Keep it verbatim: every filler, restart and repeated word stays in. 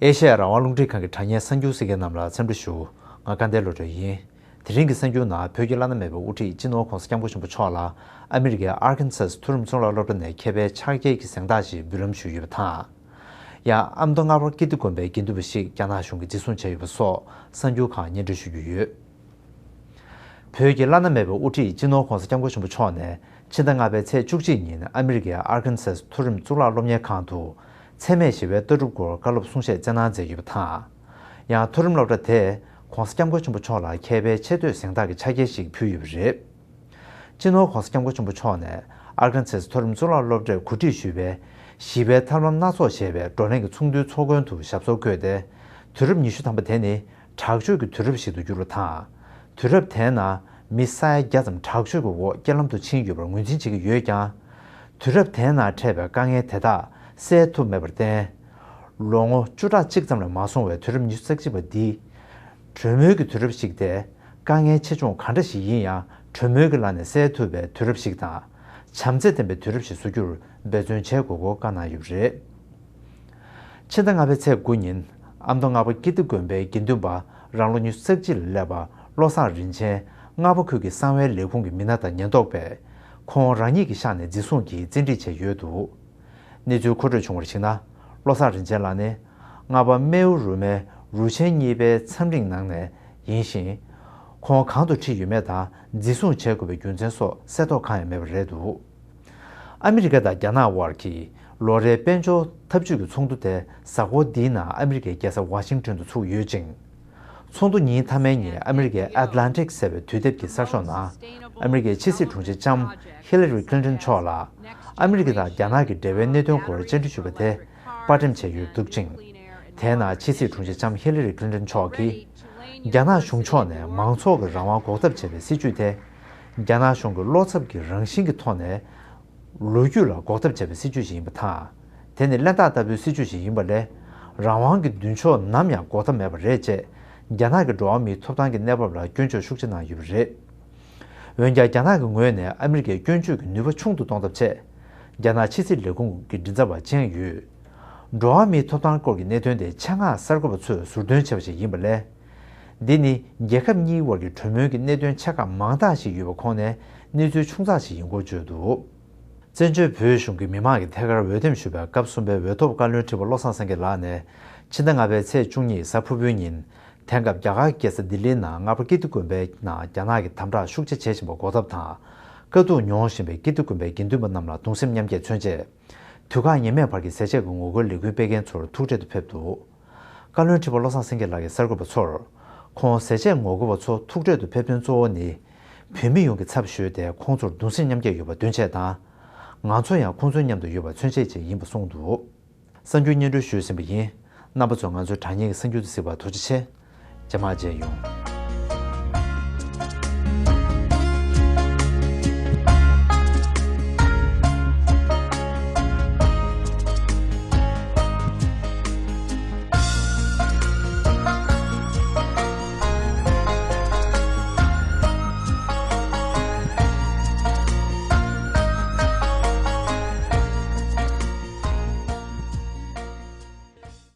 ཨེ་ཤ་ཡ་རང་དབང་རླུང་འཕྲིན་ཁང་གི་དྲ་བརྙན་གསར་འགྱུར་གསན་མཁན་རྣམས་ལ་འཚམས་འདྲི་ཞུ། ང་དགའ་ལྡན་བློ་གྲོས་ཡིན། དེ་རིང་གི་གསར་འགྱུར་ནང་བོད་ཀྱི་བླ་ན་མེད་པའི་དབུ་ཁྲིད་སྤྱི་ནོར་༧གོང་ས་༧སྐྱབས་མགོན་ཆེན་པོ་མཆོག་ལ་ཨ་མི་རི་ཀའི་ཨར་ཁན་སཱ་སི་མཐོ་རིམ་གཙུག་ལག་སློབ་གྲྭ་ནས་མཁས་པའི་ཕྱག་འཁྱེར་གྱི་གཟེངས་རྟགས་ཤིག་འབུལ་ལམ་ཞུས་ཡོད་པ་དང་། ཡང་ཨ་མདོ་རྔ་པ་ཀིརྟི་དགོན་པའི་དགེ་འདུན་པ་ཞིག་རྒྱ་ནག་གཞུང་གིས་འཛིན་བཟུང་བྱས་ཡོད་པ་སོགས་གསར་འགྱུར་ཁག་སྙན་སྒྲོན་ཞུ་རྒྱུ་ཡོད། བོད་ཀྱི་བླ་ན་མེད་པའི་དབུ་ཁྲིད་སྤྱི་ནོར་༧གོང་ས་༧སྐྱབས་མགོན་ཆེན་པོ་མཆོག་ནས་ཕྱི་ཟླ་ལྔ་པའི་ཚེས་བཅུ་གཅིག་ཉིན་ཨ་མི་རི་ཀའི་ཨར་ཁན་སཱ་སི་མཐོ་རིམ་གཙུག་ལག་སློབ་གཉེར་ཁང་དུ་འཚེ་མེད་ཞི་བའི་ལྟ་གྲུབ་སྐོར་བཀའ་སློབ་གསུང་བཤད་སྩལ་གནང་མཛད་ཡོད་པ་དང་། ཡང་མཐོ་རིམ་སློབ་གྲྭ་དེས་༧གོང་ས་༧སྐྱབས་མགོན་ཆེན་པོ་མཆོག་ལ་མཁས་པའི་ཆེ་བསྟོད་གཟེངས་རྟགས་ཀྱི་ཕྱག་འཁྱེར་ཞིག་ཕུལ་ཡོད་པ་རེད། སྤྱི་ནོར་༧གོང་ས་༧སྐྱབས་མགོན་ཆེན་པོ་མཆོག་ནས་ཨར་ཁན་སཱ་སི་མཐོ་རིམ་གཙུག་ལག་སློབ་གྲྭས་གོ་སྒྲིག་ཞུས་པའི་ཞི་བའི་ཐབས་ལམ་སྣ་ཚོགས་ཞེས་པའི་བགྲོ་གླེང་གི་ཚོགས་འདུའི་ཚོགས་མགོན་དུ་ཞབས་སོར་བཀོད་དེ། དུས་རབས་ཉི་ཤུ་ཐམ་པ་དེ་ནི་དྲག་སྤྱོད་ཀྱི་དུས་རབས་ཤིག་ཏུ་གྱུར་བ་དང་། དུས་རབས་དེའི་ནང་མི་ས་ཡ་བརྒྱ་ཙམ་དྲག་སྤྱོད་ཀྱི་འོག་རྐྱེན་ལམ་དུ་ཕྱིན་ཡོད་པར་ངོས་འཛིན་བྱེད་ཀྱི་ཡོད་ཀྱང་། དུས་རབས་དེའི་ནང་འཕྲད་པའི་དཀའ་ངལ་དེ་དག་སེལ་ཐུབ་མེད་པར་བརྟེན། ལོ་ངོ་བཅུ་ཕྲག་གཅིག་ཙམ་ལས་མ་སོང་བའི་དུས་རབས་ཉི་ཤུ་རྩ་གཅིག་པ་འདི། གྲོས་མོལ་གྱི་དུས་རབས་ཤིག་སྟེ། དཀའ་ངལ་ཆེ་ཆུང་ག་འདྲ་ཞིག་ཡིན་ཡང་གྲོས་མོལ་གྱི་ལམ་ནས་སེལ་ཐུབ་པའི་དུས་རབས་ཤིག་དང་། བྱམས་བརྩེ་ལྡན་པའི་དུས་རབས་ཤིག་བཟོ་རྒྱུར་འབད་བརྩོན་བྱེད་དགོས་སྐོར་བཀའ་གནང་ཡོད་པ་རེད། ཕྱི་ཟླ་ལྔ་པའི་ཚེས་དགུ་ཉིན་ཨ་མདོ་རྔ་པ་ཀིརྟི་དགོན་པའི་དགེ་འདུན་པ་རང་ལོ་ཉི་ཤུ་རྩ་གཅིག་ལ་སླེབས་པ་བློ་བཟང་རིན་ཆེན་རྔ་པ་ཁུལ་གྱི་གསང་བའི་ལས་ཁུངས་ཀྱི་མི་སྣ་དང་ཉེན་རྟོག་པས་ཁོང་རང་ཉིད་ཀྱི་ཤག་ནས་འཛིན་བཟུང་གིས་བཙན་ཁྲིད་བྱས་ཡོད་འདུག་གནས་ཚུལ་མཁོ་སྤྲོད་བྱུང་བར་གཞིགས་ན། བློ་བཟང་རིན་ཆེན་ལགས་ནི་རྔ་པ་རྨེའུ་རུ་མའི་རུ་ཆེན་གཉིས་པའི་མཚམས་རིང་ནང་ནས་ཡིན་ཞིང་། ཁོང་གང་དུ་ཁྲིད་ཡོད་མེད་དང་འཛིན་བཟུང་བྱེད་དགོས་པའི་རྒྱུ་མཚན་སོགས་གསལ་རྟོགས་གང་ཡང་མེད་པ་རེད་འདུག་ཨ་མི་རི་ཀ་དང་རྒྱ་ནག་དབར་གྱི་ལོ་རེའི་དཔལ་འབྱོར་འཐབ་ཇུས་ཀྱི་ཚོགས་འདུ་དེ་གཟའ་འཁོར་འདིའི་ནང་ཨ་མི་རི་ཀའི་རྒྱལ་ས་ཝ་ཤིང་ཏོན་དུ་ཚུགས་ཡོད་ཅིང་། ཚོགས་འདུ་ཉིན་མཐའ་མའི་ཉིན་ཨ་མི་རི་ཀའི་ཨེཊ་ལན་ཊིག་ཟེར་བའི་དུས་དེབ་ཀྱི་གསར་ཤོག་ནང་། ཨ་མི་རི་ཀའི་ཕྱི་སྲིད་དྲུང་ཆེ་ལྕམ་ཧི་ལ་རི་ཁི་ལིན་ཏོན་མཆོག་ལ། ཨ་མི་རི་ཀ་དང་རྒྱ་ནག་གི་འབྲེལ་བའི་གནད་དོན་སྐོར་བཅར་འདྲི་ཞུས་པ་དེ་པར་འགྲེམས་བྱས་ཡོད་འདུག་ཅིང་། དེའི་ནང་ཕྱི་སྲིད་དྲུང་ཆེ་ལྕམ་ཧི་ལ་རི་ཁི་ལིན་ཏོན་མཆོག་གིས། རྒྱ་ནག་གཞུང་ཕྱོགས་ནས་མང་ཚོགས་ཀྱི་རང་དབང་འགོག་ཐབས་བྱེད་པའི་སྲིད་ཇུས་དེ། རྒྱ་ནག་གཞུང་གི་བློ་འཚབ་ཀྱི་རང་བཞིན་གྱི་ཐོག་ནས། ལོ་རྒྱུས་ལ་འགོག་ཐབས་བྱས་པའི་སྲིད་ཇུས་ཤིག་ཡིན་པ་དང་། དེ་ནི་གླེན་རྟགས་ལྟ་བུའི་སྲིད་ཇུས་ཤིག་ཡིན་པ་ལས། རང་དབང་གི་མདུན་ཕྱོགས་ནམ་ཡང་འགོག་ཐབས་མེད་པ་རེད་ཅེས། རྒྱ་ནག་གི་འགྲོ་བ་མིའི་ཐོབ་ཐང་གི་གནས་བབ་ལ་སྐྱོན་བརྗོད་ཤུགས་ཆེ་གནང་ཡོད་པ་རེད། འོན་ཀྱང་རྒྱ་ནག་གི་ངོས་ནས་ཨ་མི་རི་ཀའི་སྐྱོན་བརྗོད་ཀྱི་ནུས་པ་ཆུང་དུ་གཏོང་ཐབས་ཆེད། རྒྱ་ནག་ཕྱི་སྲིད་ལས་ཁུངས་ཀྱི་མགྲིན་ཚབ་པ་ཅན་ཡོད། འགྲོ་བ་མིའི་ཐོབ་ཐང་སྐོར་གྱི་གནད་དོན་དེ་ཆེད་མངགས་གསར་འགོད་པ་ཚོས་ཟུར་འདོན་བྱས་པ་ཞིག་ཡིན་པ་ལས། འདི་ནི་རྒྱལ་ཁབ་གཉིས་དབར་གྱི་གྲོས་མོལ་གྱི་གནད་དོན་ཆེ་ཁག་མང་དག་ཞིག་ཡོད་པ་ཁོངས་ནས་གནས་ཚུལ་ཆུང་ཙག་ཞིག་ཡིན་སྐོར་བརྗོད་འདུག་བཙན་བྱོལ་བོད་གཞུང་གི་མི་མང་གི་ཐད་ཀར་འོས་འདེམས་ཞུ་བའི་སྐབས་གསུམ་པའི་འོས་ཐོབ་བཀའ་བློན་ཁྲི་པ་བློ་བཟང་སེང་གེ་ལགས་ནས་ཕྱི་ཟླ་ལྔ་པའི་ཚེས་བཅུ་གཉིས་གཟའ་ཕུར་བུའི་ཉིན། དེང་སྐབས་རྒྱ་གར་རྒྱལ་ས་ལྡི་ལིའི་ནང་རྔ་པ་ཀིརྟི་དགོན་པའི་ནང་རྒྱ་ནག་གིས་དམ་དྲག་ཤུགས་ཆེ་བྱེད་བཞིན་པ་འགོག་ཐབས་དང་། དཀའ་སྡུག་མྱོང་བཞིན་པའི་ཀིརྟི་དགོན་པའི་དགེ་འདུན་པ་རྣམས་ལ་གདུང་སེམས་མཉམ་སྐྱེད་མཚོན་ཆེད། དུས་བཀག་ངེས་མེད་བར་གྱི་ཟས་བཅད་ཀྱི་ངོ་རྒོལ་ལས་འགུལ་སྤེལ་མཁན་ཚོར་ཐུག་འཕྲད་དུ་ཕེབས་འདུག་བཀའ་བློན་ཁྲི་པ་བློ་བཟང་སེང་གེ་ལགས་ཀྱིས་གསར་འགོད་པ་ཚོར། ཁོང་ཟས་བཅད་ངོ་རྒོལ་བ་ཚོ་ཐུག་འཕྲད་དུ་ཕེབས་དོན་གཙོ་བོ་ནི། བོད་མི་ཡོངས་ཀྱི་ཚབ་ཞུས་ཏེ་ཁོང་ཚོར་གདུང་སེམས་མཉམ་སྐྱེད་ཡོད་པ་འདོན་ཆེད་དང་། ང་ཚོ་ཡང་ཁོང་ཚོའི་མཉམ་དུ་ཡོད་པ་མཚོན་ཆེད་ཅིག་ཡིན་པ་གསུངས་འདུག་གསར་འགྱུར་སྙན་སྒྲོན་ཞུས་ཟིན་པ་ཡིན། རྣམ་པ་ཚོས་ང་ཚོའི་དྲ་བརྙན་གྱི་གསར་འགྱུར་དུ་གཟིགས་པར་ཐུགས་རྗེ་ཆེ། རྗེས་མ་མཇལ་ཡོང་།